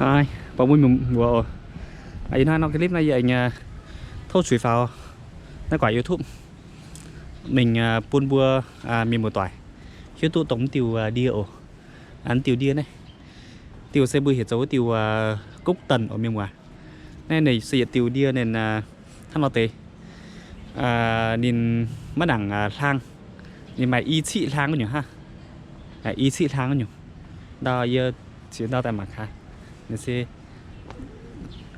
Aa, bun mbuo mienh muoz oc. Ih hnoi norm clip naaiv yie aengx tov suiv faaux naaiv guaaic YouTube mingh bun mbuo mienh muoz-doic hiuv duqv dongh mv diuh ndie oc. Mv diuh ndie naaiv, diuh se mbuo heuc zoux wuov diuh gúc tần oc mienh muoz. Naaiv ninh se yietc diuh ndie ninh hnangv nor deix. Ninh maiv nangc hlang, ninh maaih i ciqv hlang wuov nyungc hnangv. I ciqv hlang wuov nyungc. Ndau yie ziex ndau daaih mangc gaax, ninh se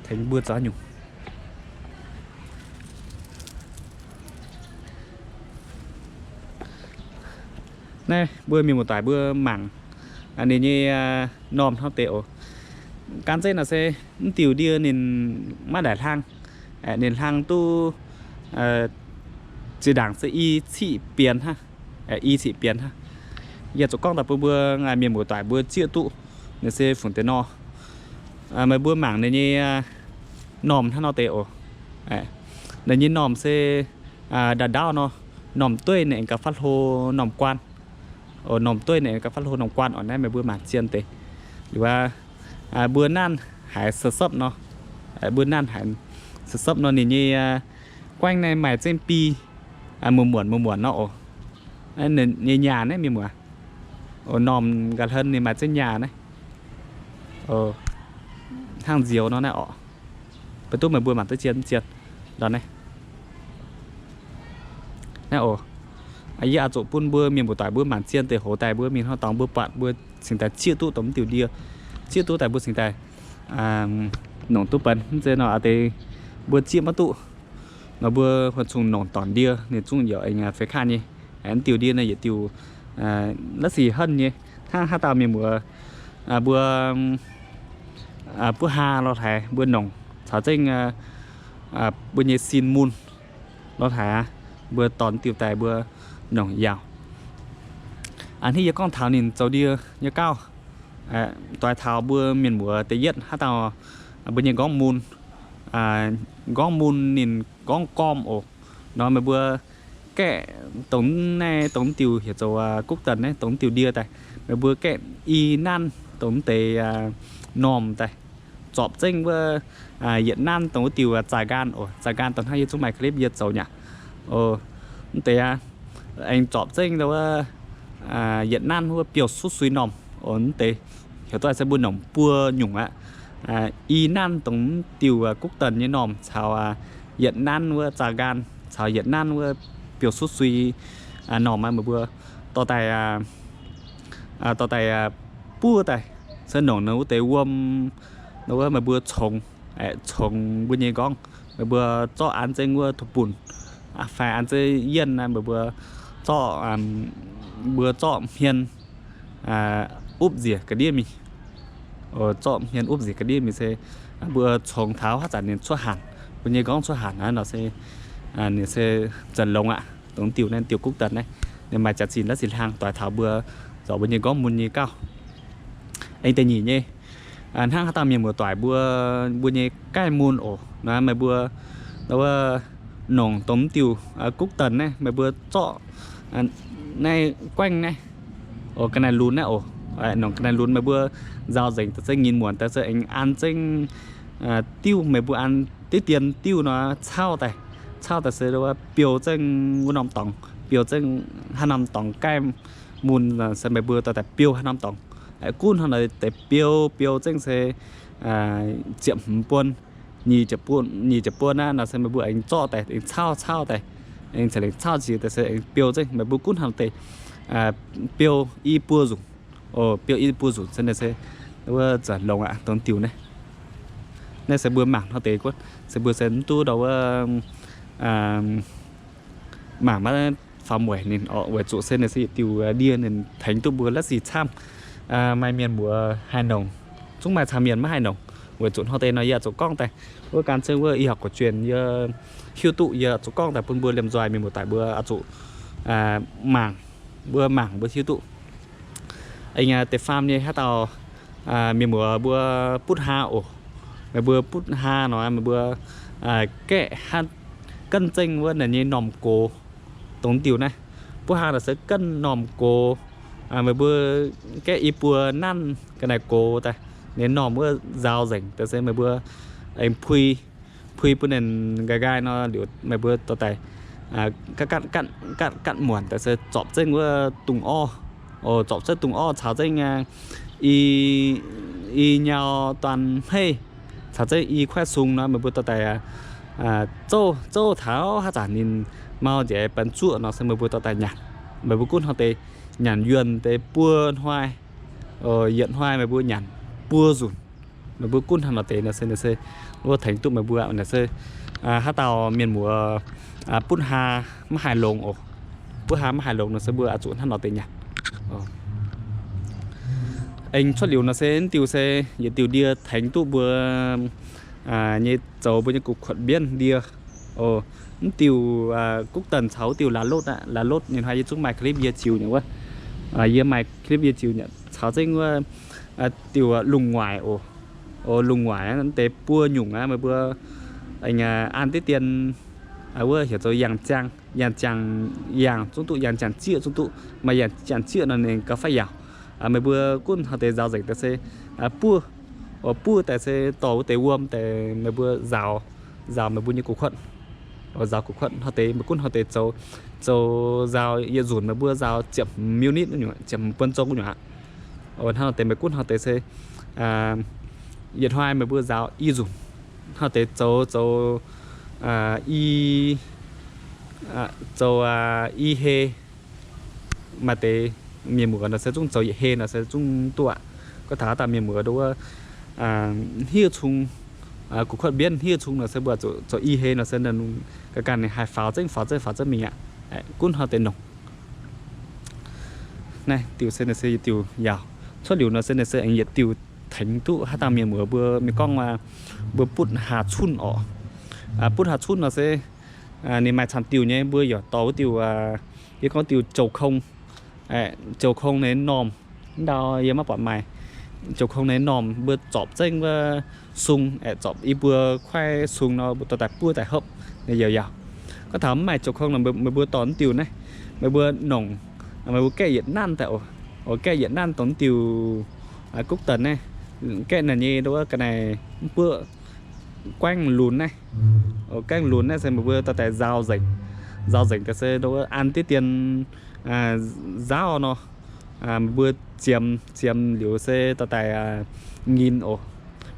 tengx mbuo zoux nyungc. Naaiv mbuo mienh muoz-doic mbuo mangc ninh nyei normh hnangv deix oc. Gan zeiv nor se mv diuh ndie ninh maiv ndaaic hlang. Ninh hlang duqv zinh ndaangc se i ciqv bienx hnangv. I ciqv bienx hnangv. Yie zuqc gorngv daaih bun mbuo mienh muoz-doic mbuo zieqv duqv ninh se fungc deix nor. Meih mbuo mangc ninh nyei normh hnangv nor deix oc. Ninh nyei normh se ndaauv ndaauv nor, normh dueiv ninh aengx gauh fav hlo normh guaan. Normh dueiv ninh aengx gauh fav hlo normh guaan oc. Naaiv meih mbuo mangc zien deix. Liuz mbuo nanv haiz sopv-sopv nor, mbuo nanv haiz sopv-sopv nor ninh nyei guaengv naaiv maaih zengv bi muonc muonc muonc muonc nor oc. Nyei nyaah naaiv mienh muoz, normh ga'hlen ninh maaih zengv nyaah naaiv, hnangv nzioux nor naaiv oc. Beiv duqv meih mbuo mangc duqv zien zien ndau naaiv. Naaiv oc, yie oix zuqc bun mbuo mienh muoz-doic mbuo mangc zien deix hoz daaih mbuo mingh hnangv dorngx mbuo buatc mbuo cingx daaih zieqv duqv dongh mv diuh ndie, zieqv duqv daaih mbuo cingx daaih nongc duqv benx. Mv zeiz nor a'deix mbuo zieqv maiv duqv nor mbuo huon zungh nongc dorngc ndie ninh zungv yaac aengx feix kaav nyei. Mv diuh ndie naaiv yietc diuh la'sic henv nyei, hnangv haaix dauh mienh muoz mbuo buov haa lorh haaix mbuo nongc caux zengv mbuo nyei sin mun lorh haaix aqv, mbuo dorh diuh daaih mbuo nongc yaauc. A'hneiv yie gorngv taux ninh zoux ndie nyei gauh doix taux mbuo mienh muoz da'yietv haaix dauh mbuo nyei nqorngv mun. Nqorngv mun ninh nqorngv gorm oc. Nor meih mbuo gaeqv dongh naaiv dongh diuh heuc zoux gúc tần naaiv dongh diuh ndie daaih, meih mbuo gaeqv i nanv dongh deix normh daaih, zorpc zengv wuov yietc nanv dongh wuov diuh zaaic nqaanh oc. Zaaic nqaanh dongh hnangv yie zungv maaih clip yie zoux nyei. Mv deix aqv, aengx zorpc zengv wuov yietc nanv wuov biouv-sutv sui normh oc. Mv deix heuc duqv se mbuo nongc buo nyungc aqv. I nanv dongh mv diuh gúc tần nyei normh caux yietc nanv wuov zaaic nqaanh caux yietc nanv wuov biouv-sutv sui normh aqv. Meih mbuo dorh daaih, dorh daaih buov daaih, se nongc ninh wuov deix wuom, wuov meih mbuo congx, congx mbuo nyei nqorngv, meih mbuo zorqv an zengv wuov tuv-bunh fai an zengv yienh naaiv, meih mbuo zorqv, mbuo zorqv hmien upv nziex ga'ndiev mingh. Zorqv hmien upv nziex ga'ndiev mingh se mbuo congx taux haaix zanc ninh cuotv hanc, mbuo nyei nqorngv cuotv hanc naaiv nor se ninh se zanc longx aqv. Dongh diuh naaiv diuh gúc tần naaiv, ninh maaih jaax-zinh la'sic hlang doix taux mbuo zoux mbuo nyei nqorngv mun nyei gauh. Aengx da'nyeic nyei, hnangv haaix dauh mienh muoz-doic mbuo, mbuo nyei gaih mun oc, meih mbuo wuov nongc dongh mv diuh gúc tần naaiv, meih mbuo zorqv naaiv guaengv naaiv, ga'naaiv lunx naaiv oc, nongc ga'naaiv lunx meih mbuo nzauh nzengc daaih se nyinh muonc daaih se aengx an zengv diuv, meih mbuo an diqv dien diuv nor cauv daaih, cauv daaih se biou zengv wuov norm dorngx, biou zengv haaix norm dorngx gaih mun se meih mbuo dorh daaih biou haaix norm dorngx. Gunv hnangv naaiv deix biou, biou zengv se ziepc hmz buon, nyic ziepc buon, nyic ziepc buon naaiv nor se meih mbuo aengx zorqv daaih, aengx cauv, cauv daaih, aengx ceix lengc cauv jiex daaih se aengx biou zengv. Meih mbuo gunv hnangv deix biou i buo nzunc, biou i buo nzunc se naaiv se wuov zanc longx aqv dongh diuh naaiv. Naaiv se mbuo mangc hnangv deix guotv se mbuo se mv duqv ndau wuov mangc maiv faaux mueic ninh oc, weic zuqc se ninh se yietc diuh ndie ninh tengx duqv mbuo la'sic camv. Maaih mienh muoz haih nongc, zungv maaih cang mienh maiv haih nongc. Weic zuqc hnangv deix nor yie oix zuqc gorngv daaih wuov gan zengv wuov y học cổ truyền yie hiuv duqv, yie oix zuqc gorngv daaih bun mbuo liemh nzoih mienh muoz-doic mbuo oix zuqc mangc, mbuo mangc mbuo hiuv duqv. Aengx deix faam nyei haaix dauh mienh muoz mbuo butv haa oc, meih mbuo butv haa nor meih mbuo gaeqv hnangv ganv zengv wuov ninh nyei normh gox dongh diuh naaiv. Butv haa nor se ganv normh gox, meih mbuo gaeqv i buo nanv ga'naaiv gox daaih, ninh normh wuov nzaaux nzengc daaih se meih mbuo aengx pui, pui bun ninh nqaai nqaai nor liuz meih mbuo dorh daaih gatv gatv muonc daaih se zorpc zengv wuov dungz orv. Zorpc zengv dungz orv caux zengv i nyau duan hmeiv caux zengv i kuaaiv sung nor meih mbuo dorh daaih zouv, zouv taux haaix zanc ninh mau njiec banx zuoqv nor se meih mbuo dorh daaih nyanc. Meih mbuo gunv hnangv deix nyanc yuonh deix buo hnoi, yietc hnoi meih mbuo nyanc buo nzunc. Meih mbuo gunv hnangv nor deix nor se, nor se wuov tengx duqv meih mbuo naaic se haaix dauh mienh muoz butv haa maiv haih longx oc. Butv haa maiv haih longx nor se mbuo oix zuqc hnangv nor deix nyanc. Aengx cuotv liuz nor se mv diuh se yietc diuh ndie tengx duqv mbuo nyei zoux mbuo nyei gu'kuotv mbienv ndie. Mv diuh guv danh caux wuov diuh la'lotv aqv. La'lotv ninh hnoi yie zungv maaih clip yie ziux nyei wuov. Yie maaih clip yie ziux nyei caux zengv wuov diuh lungh waaic oc. Lungh waaic deix buo nyungc aqv meih mbuo an diqv dien wuov heuc zoux yangh ziangh, yangh ziangh, yangh zungv duqv, yangh ziangh zieqv zungv duqv. Maaih yangh ziangh zieqv nor ninh gauh faix yaauc. Meih mbuo gunv hnangv deix nzaaux nzengc daaih se buov, buov daaih se dorh wuov deix wuom daaih meih mbuo nzaaux, nzaaux meih mbuo nyei gu'kuotv. Nzaaux gu'kuotv hnangv deix meih gunv hnangv deix zoux, zoux nzaaux yietc nzunc meih mbuo nzaaux ziepc hmz minute, ziepc hmz buonv zong nyungc aqv. Hnangv deix meih gunv hnangv deix se yietc hnoi meih mbuo nzaaux i nzunc. Hnangv deix zoux, zoux i, zoux i hei. Maaih deix mienh muoz nor se zungv zoux yietc hei nor se zungv duqv aqv. Gorngv taux haaix dauh mienh muoz nduov hniev cung, gu'kuotv mbienv hniev cung nor se mbuo zuqc zoux i hei nor se ga'ganh ninh haih faaux zengv faaux zengv faaux zengv mingh aqv. Gunv hnangv deix nongc. Naaiv diuh se ninh se yietc diuh yaauc. Cuotv liuz nor se ninh se aengx yietc diuh tengx duqv haaix dauh mienh muoz mbuo mingh gorngv mbuo butv haa cunh orqc. Butv haa cunh nor se ninh maaih camv diuh nyei, mbuo yaac dorh wuov diuh, yie gorngv diuh joux kong. Joux kong ninh normh, ndau yie maiv buatc maaih. Joux kong ninh normh mbuo zorpc zengv wuov sung, aeqv, zorpc i buo kuaaiv sung nor mbuo dorh daaih buov daaih hopv, ninh yaac yaauc. Gorngv taux mv maaih joux kong nor meih mbuo dorh mv diuh naaiv, meih mbuo nongc, meih mbuo gaeqv yietc nanv daaih oc. Oc, gaeqv yietc nanv dongh mv diuh guv danh naaiv, gaeqv naaiv nyei nduov ga'naaiv mv buoqv guaengv lunx naaiv. Guaengv lunx naaiv se meih mbuo dorh daaih nzaaux nzengc. Nzaaux nzengc daaih se nduov an diqv dien nzaauv nor, meih mbuo ziemx, ziemx liuz se dorh daaih ngin oc.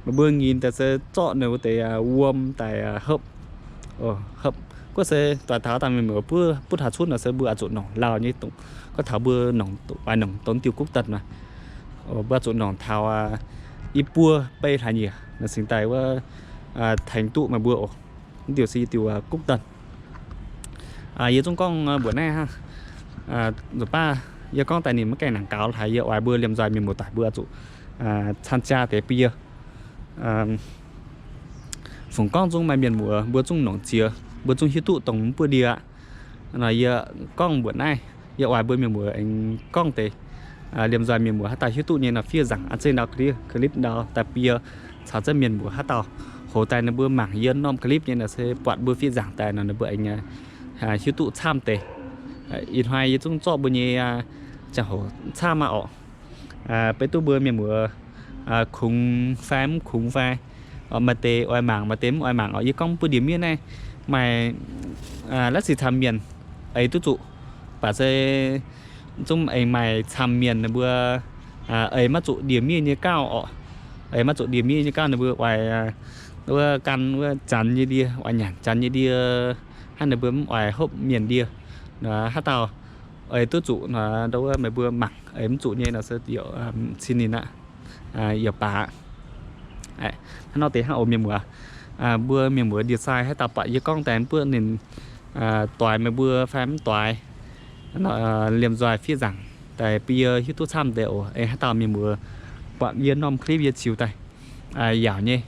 Meih mbuo ngin daaih se zorqv ninh wuov deix wuom daaih hopv. Hopv guoqv se doix taux daaih mienh muoz butv haa cunh nor se mbuo oix zuqc nongc lauh nyei. Gorngv taux mbuo nongc, oix nongc dongh diuh guv danh nor, mbuo oix zuqc nongc taux i buo bei hlaax nyieqc nor cingx daaih wuov tengx duqv meih mbuo oc. Mv diuh se i diuh guv danh. Yie zungv gorngv mbuoqc naaiv hnangv. Nzunc baav yie gorngv daaih ninh maiv gaengh nangc gaux haaix, yie oix mbuo liemh nzoih mienh muoz-doic mbuo oix zuqc camv jaa deix bun yie. Fungc gorngv zungv maaih mienh muoz mbuo zungv nongc jiex, mbuo zungv hiuv duqv dongh mv buoqv ndie aqv. Nor yie gorngv mbuoqc naaiv, yie oix mbuo mienh muoz aengx gorngv deix. Liemh nzoih mienh muoz haaix dauh hiuv duqv nyei nor fiev nzaangc an zengv ndau clip ndau daaih bun yie caux zengv mienh muoz haaix dauh hoqc daaih ninh mbuo mangc yie norm clip nyei nor se buatc mbuo fiev nzaangc daaih nor ninh mbuo aengx hiuv duqv camv deix. Ih hnoi yie zungv zorqv mbuo nyei ziangh hoc camv aqv orqc. Beiv duqv mbuo mienh muoz kungx fai mv kungx fai, maaih deix oix mangc maaih deix mv oix mangc orqc. Yie gorngv mv buoqv ndie-miev naaiv maaih la'sic camv mienh eix duqv zuqc, baac se zungv aengx maaih camv mienh ninh mbuo eix maiv zuqc ndie-miev nyei gauh orqc. Eix maiv zuqc ndie-miev nyei gauh ninh mbuo oix wuov gan wuov janx nyei ndie, oix nyanc janx nyei ndie, hnangv ninh mbuo mv oix hopv mienh ndie. Haaix dauh eix duqv zuqc nor, ndau wuov meih mbuo mangc, eix mv zuqc nyei nor se yaac cin ninh aqv, yaac baac aqv. Hnangv nor deix hnangv oc mienh muoz. Mbuo mienh muoz ndie-sai haaix dauh buatc yie gorngv daaih mv buoqv ninh doix meih mbuo fai mv doix, liemh nzoih fiev nzaangc daaih bun yie hiuv duqv camv deix oc. Aengx haaix dauh mienh muoz buatc yie norm clip yie ziux daaih yaauc nyei,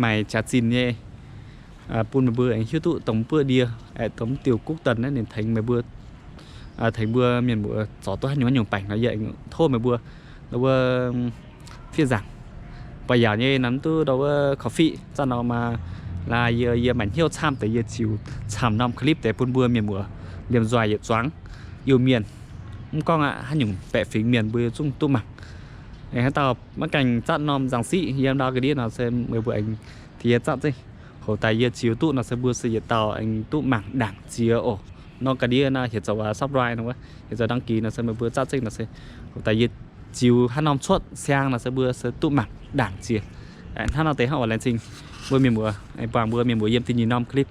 maaih jaax-zinh nyei, bun meih mbuo aengx hiuv duqv dongh mv buoqv ndie, aengx dongh mv diuh guv danh naaiv ninh tengx meih mbuo, tengx mbuo mienh muoz zorc duqv haaix nyungc haaix nyungc baengc nor yie aengx tov meih mbuo wuov fiev nzaangc. Buatc yaauc nyei nor mv duqv ndau wuov korv-fiqv zanc nor maa, laaix yie, yie maaih hnyouv camv deix yie ziux camv norm clip deix bun mbuo mienh muoz liemh nzoih yietc zuangx Iu-Mienh. Mv gorngv aqv, haaix nyungc baeqc fingx mienh mbuo zungv duqv mangc. Aengx haaix dauh maiv gaengh zatv norm nzangc siqv yiem ndau ga'ndiev nor se meih mbuo aengx tengx yie zatv zengv. Hoc daaih yie ziux duqv nor se mbuo se yietc dauh aengx duqv mangc ndaangc jiex oc. Norm ga'ndiev naaiv heuc zoux subscribe nor wuov, heuc zoux đăng ký nor se meih mbuo zatv zengv nor se hoc daaih yie ziux haaix norm cuotv siang nor se mbuo se duqv mangc ndaangc jiex. Hnangv nor deix hnangv oc, laengz zingh mbuo mienh muoz, buangh mbuo mienh muoz yiem da'nyeic norm clip.